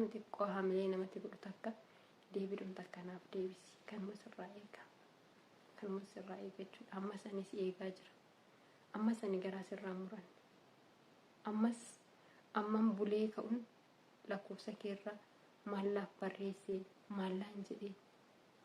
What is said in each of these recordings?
Xiqqoo hamilee namatti godhu takka deebiidhum takka naaf deebisi. Kanuma sirraa eega. Kanuma sirraa eega jechuudha. Ammas ani si eegaa jira. Ammas ani garaa sirraa muranne. Ammas amman bulee ka'uun lakkoofsa keerra maallaaf barreessee maallaan jedhee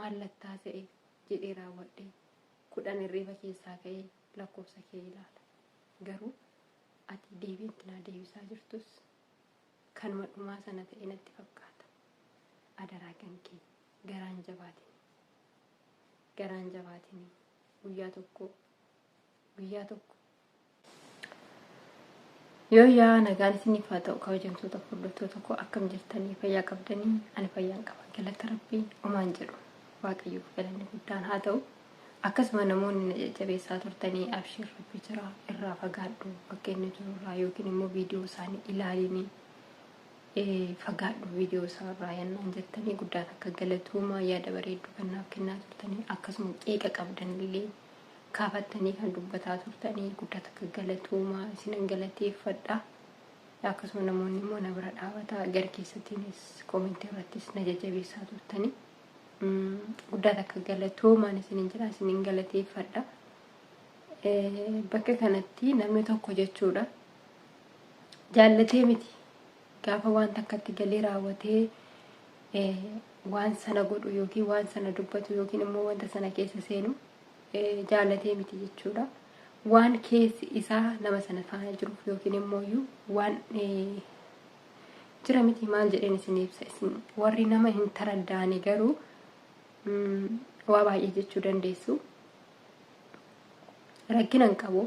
maallattaa se'e jedhee raawwadhee 10 hirriiba keessaa ka'ee lakkoofsa kee ilaala. Garuu ati deebiin naa deebisaa jirtus kanuma dhumaa sana ta'e natti fakkaata. Adaraa kan kee garaan jabaatini. Garaan jabaatini. Guyyaa tokko guyyaa tokko. Yoo yaa nagaan isiniif haa ta'u kabajamtoota hordoftoota koo, akkam jirtanii? Fayyaa qabdanii? Ani fayyaan qaba, galata Rabbii. Omaan jedhu, Waaqayyoof galanni guddaan haa ta'u. Akkasuma namoonni na jajjabeessaa turtanii, abshiir, Rabbi jira, irraa fagaadhu, bakka inni jiru irraa yookiin immoo viidiyoo isaanii ilaalinii fagaadhu viidiyoo isaa irraa yannaan jettanii, guddaa takka galatooma. Yaada bareedduu kan naaf kennaa turtanii, akkasuma qeeqa qabdanillee kaafattanii kan dubbataa turtanii, guddaa takka galatooma, isinan galateeffadha. Akkasuma namoonni immoo na bira dhaabataa gara keessattiinis koomentii irrattis na jajjabeessaa turtanii, guddaa takka galatoomaan isinin jira, isinin galateeffadha. Bakka kanatti namni tokko jechuudha jaallatee miti, gaafa waan takkatti galee raawwatee waan sana godhu yookiin waan sana dubbatu yookiin immoo wanta sana keessa seenu jaallatee miti jechuudha. Waan keessi isaa nama sana faana jiruuf yookiin immoo waan jira miti, maal jedheen isin ibsa, isin warri nama hin taraddaane garuu waa baay'ee jechuu dandeessu. Rakkina hin qabu.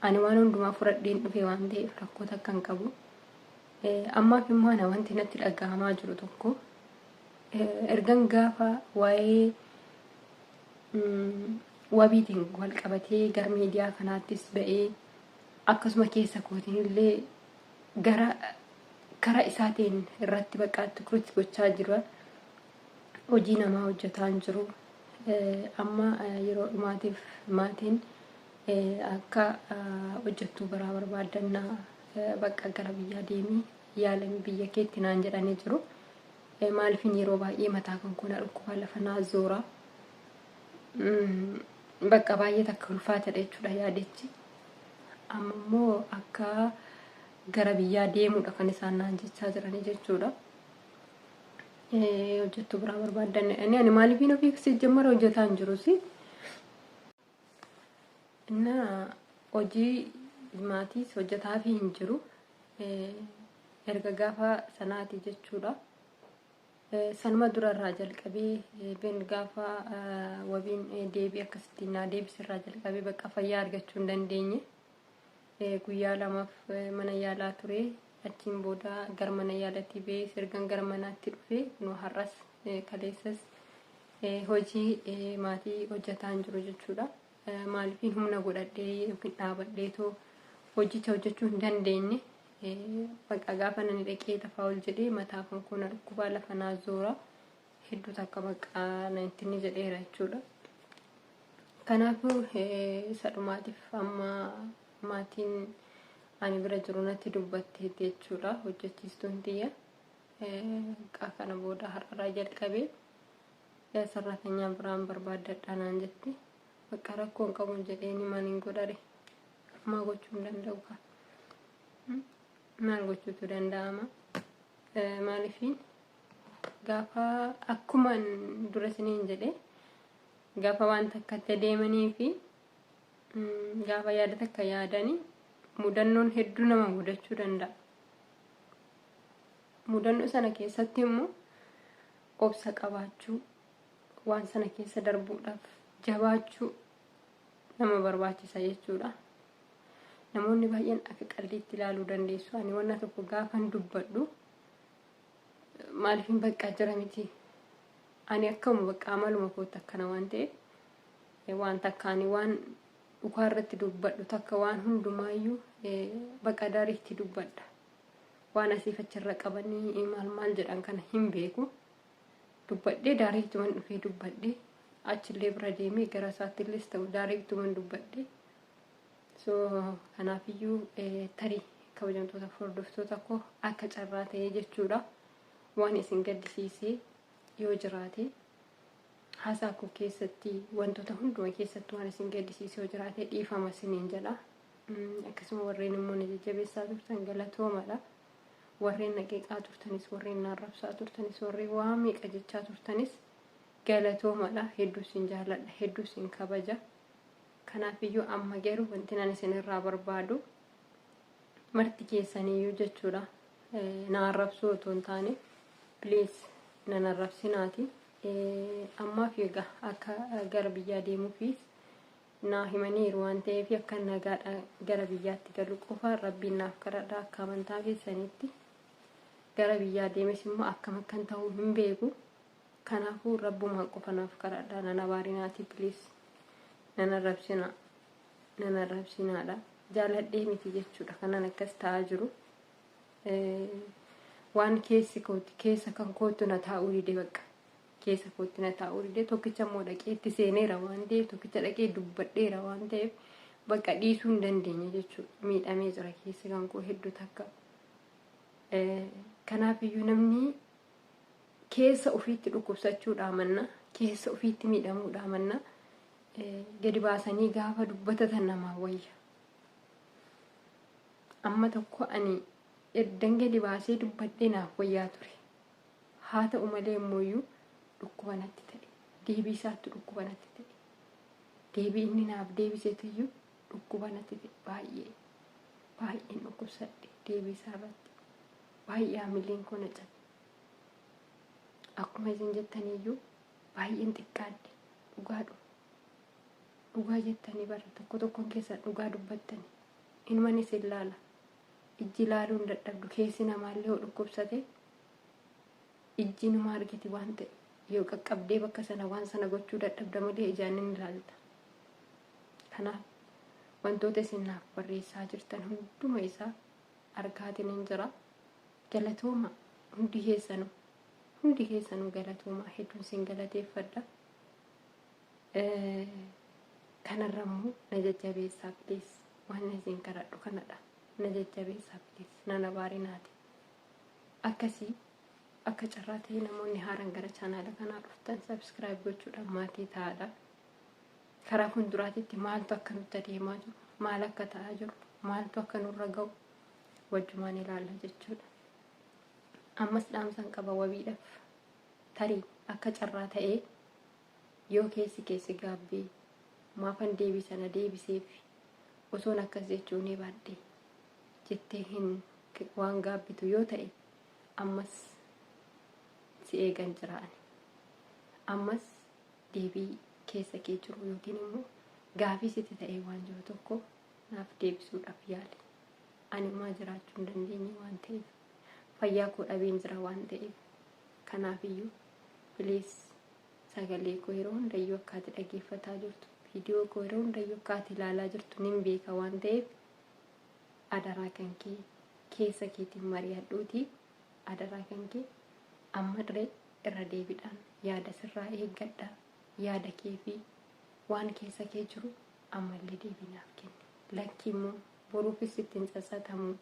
Ani waan hundumaa fudhadheen dhufe waan ta'eef rakkoo takka hin qabu. Ammaaf immoo ana wanti natti dhaga'amaa jiru tokko, ergan gaafa waa'ee wabiitiin wal qabatee gara miidiyaa kanaattis ba'ee, akkasuma keessa kootiin illee gara karaa isaatiin irratti bakka tukurutti gochaa jira. Hojii namaa hojjetaa hin jiru. Amma yeroo dhumaatiif maatiin akka hojjettuu biraa barbaaddannaa, bakka gara biyyaa deemii yaalami biyya keetti naan jedhanii jiru. Maaliifin yeroo baay'ee mataa kan koo na dhukkuba, lafa naa zoora. Bakka baay'ee takka ulfaatadha jechuudha yaadichi. Amma immoo akka gara biyyaa deemuudha kan isaan naan jechaa jiranii jechuudha. Hojjettuu biraa barbaaddan jedhanii, ani maaliifin ofii sijjammara hojjetaa hin jirusi. Innaa hojii maatiis hojjetaafii hin jiru. Erga gaafa sanaati jechuudha. Sanuma durarraa jalqabee ben gaafa wabiin deebii akkasittiin naa deebisirraa jalqabee bakka fayyaa argachuu hin dandeenye. Guyyaa lamaaf mana yaalaa ture. Achiin booda gara mana yaalatti ba'ee sirgan gara manaatti dhufe, nu har'as kaleessas hojii maatii hojjetaa hin jiru jechuudha. Maaliifin humna godhadhee yookiin dhaabadheetoo hojicha hojjechuu hin dandeenye. Bakka gaafa nani dhaqee lafaa ol jedhee mataa kan koo na dhukkubaa, lafa naa zoora, hedduu takka bakka na ittiin jedheera jechuudha. Kanaafuu isa dhumaatiif amma maatiin ani bira jiru natti dubbatteetti jechuudha, hojjechiistuun tiyya. Kana booda har'arraa jalqabee sarratanyaa biraan barbaaddadha naan jetti. Bakka rakkoo hin qabu jedhee maal hin godhare, maal gochuu hin danda'u kaa. Maal gochuutu danda'ama? Maaliifiin gaafa akkuma dura isiniin jedhe, gaafa waan takkatti deemanii fi gaafa yaada takka yaadanii mudannoon hedduu nama mudachuu danda'a. Mudannoo sana keessatti immoo obsa qabaachuu, waan sana keessa darbuudhaaf jabaachuu nama barbaachisa jechuudha. Namoonni baay'een akka qalliitti ilaaluu dandeessu. Ani wanna tokko gaafan dubbadhu maaliifin bakka jira miti. Ani akkuma bakka amaluma kootti akkana waan ta'eef, waan takka ani waan dhugaa irratti dubbadhu takka waan hundumaayyuu bakka daariitti dubbadha. Waan asiif achirra qabanii maal maal jedhan kana hin beeku. Dubbadhee daariittuman dhufee dubbadhee, achillee bira deemee gara isaattillee ta'u daariittuman dubbadhee. So kanaafiyyuu tarii kabajamtoota hordoftoota koo, akka carraa ta'ee jechuudha. Waan isin gaddisiisee yoo jiraate, haasaa koo keessatti, wantoota hunduma keessatti waan isin gaddisiisee yoo jiraate, dhiifama isiniin jedha. Akkasuma warreen immoo na jajjabeessaa turtan, galatoomadha. Warreen na qeeqaa turtanis, warreen na arrabsaa turtanis, warreen waa meeqa jechaa turtanis, galatoomadha. Hedduu isin jaalladha, hedduu isin kabaja. Kanaafiyyuu amma garuu wanti nan isinirraa barbaadu marti keessaniyyuu jechuudha. Na arrabsuu otoo hin taane, please, nan arrabsinaati. Ammaaf egaa akka gara biyyaa deemuufis naa himaniiru waan ta'eef, akka nagaadha gara biyyaatti galu qofa Rabbiin naaf kadhadha akka amantaa keessanitti. Gara biyyaa deemes immoo akkam akkan ta'uu hin beeku. Kanaafuu Rabbumaan qofa naaf kadhadha. Nan abaarinaati, please. Nan arrabsina. Nan arrabsinaadha. Jaaladhee miti jechuudha kanan akkas ta'aa jiru. Waan keessi kooti, keessa kan kootu na taa'uu dide bakka. Keessa kootti na taa'uu dide. Tokkicha immoo dhaqee itti seeneera waan ta'eef, tokkicha dhaqee dubbadheera waan ta'eef, bakka dhiisuu hin dandeenye jechuudha. Miidhamee jira keessi kan koo hedduu takka. Kanaaf iyyuu namni keessa ofiitti dhukkubsachuudhaa manna, keessa ofiitti miidhamuudhaa manna, gadi baasanii gaafa dubbatatan namaa wayya. Amma tokko ani ergan gadi baasee dubbadhee naaf wayyaa ture. Haa ta'u malee immoo dhukkuba natti ta'e. Deebii isaatti dhukkuba natti ta'e. Deebii inni naaf deebiseetu iyyuu dhukkuba natti ta'e baay'ee. Baay'een dhukkubsadhe deebii isaa irratti. Baay'ee haamileen koo na cabe. Akkuma isin jettaniyyuu baay'een xiqqaadhe dhugaadhu. Dhugaa jettanii bara tokko tokkoon keessan dhugaa dubbattanii. Inuman isin laala. Ijji ilaaluu hin dadhabdu, keessi namaallee yoo dhukkubsate ijji numa argiti waan ta'e, yoo qaqqabdee bakka sana waan sana gochuu dadhabda malee ijaan ni ilaalta. Kanaaf wantoota isin naaf barreessaa jirtan hunduma isaa argaatiin hin jira. Galatooma hundi keessanuu, hundi keessanuu galatooma, hedduun isin galateeffadha. Kanarra immoo na jajjabeessaa, please, waan isin kadhadhu kanadha. Na jajjabeessaa, please, nan abaarinaati. Akkasii akka carraa ta'ee namoonni haaraan gara chaanaala kanaa dhuftan subscribe gochuudhaan maatii ta'aadha. Karaa fuulduraatitti maaltu akka nutti adeemaa jiru, maal akka ta'aa jiru, maaltu akka nurra ga'u wajjumaan ilaalla jechuudha. Ammas dhaamsan qaba Wabiidhaaf. Tarii akka carraa ta'ee yoo keessi keessi gaabbee, maafan deebii sana deebiseef, osoon akkas jechuun baadhe jettee hin waan gaabbitu yoo ta'e, ammas si eegan jira ani. Ammas deebii keessa kee jiru yookiin immoo gaafii sitti ta'ee waan jiru tokko naaf deebisuudhaaf yaali. Ani umaa jiraachuu hin dandeenye waan ta'eef, fayyaa koo dhabeen jira waan ta'eef, kanaafiyyuu please, sagalee koo yeroo hundayyuu akka ati dhageeffataa jirtu, viidiyoo koo yeroo hundayyuu akka ati ilaalaa jirtu nin beeka waan ta'eef, adaraa kan kee keessa keetiin mari'adhuutii, adaraa kan kee ammallee irra deebiidhaan yaada sirraa eeggadha. Yaada kee fi waan keessa kee jiru ammallee deebii naaf kenni. Lakki immoo boruufis ittiin tsatsatamu,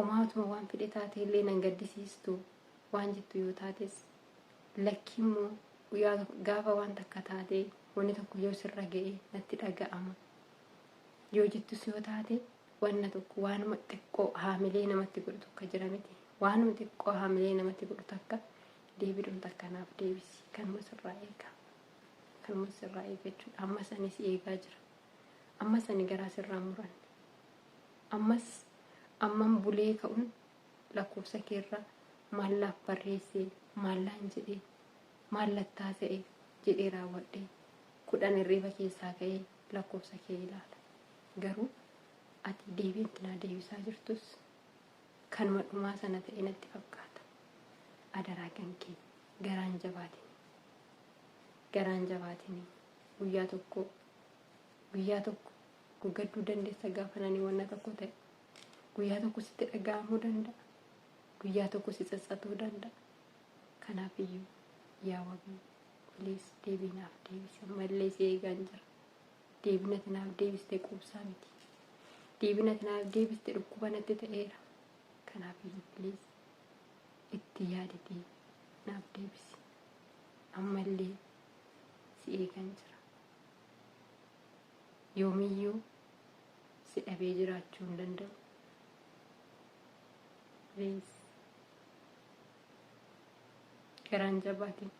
omaatuma waan fedhe taate illee nan gaddisiistu waan jettu yoo taates, lakki immoo gaafa waan takka taate, wanni tokko yoo sirra ga'e natti dhaga'ama yoo jettus yoo taate, wanna tokko, waanuma xiqqoo haamilee namatti godhu tokko jira miti, waanuma xiqqoo haamilee namatti godhu takka deebiidhum takka naaf deebisi. Kanuma sirraa eega, kanuma sirraa eega jechuudha. Ammas ani si eegaa jira. Ammas ani garaa sirraa muranne. Ammas amman bulee ka'uun lakkoofsa keerra maallaaf barreessee, maallaan jedhee, maallattaa ta'e jedhee raawwadhee, 10 hirriiba keessaa ka'ee lakkoofsa kee ilaala. Garuu ati deebiin naa deebisaa jirtus kanuma dhumaa sana ta'e natti fakkaata. Adaraa kan kee garaan jabaatini. Garaan jabaatini, guyyaa tokko, guyyaa tokko gadduu dandeessa gaafa nani wanna tokko ta'e. Guyyaa tokko sitti dhaga'amuu danda'a. Guyyaa tokko si tsatsatuu danda'a. Kanaaf iyyuu yaa Wabii, please, deebii naaf deebisi. Ammallee si eegaan jira. Deebii ati naaf deebiste quubsaa miti. Deebii ati naaf deebiste dhukkuba natti ta'eera. Kanaaf iyyuu please. Itti yaaditii naaf deebisi. Ammallee si eegan jira. Yoomiyyuu si dhabee jiraachuu hin danda'u. Please. Garaan jabaatiin.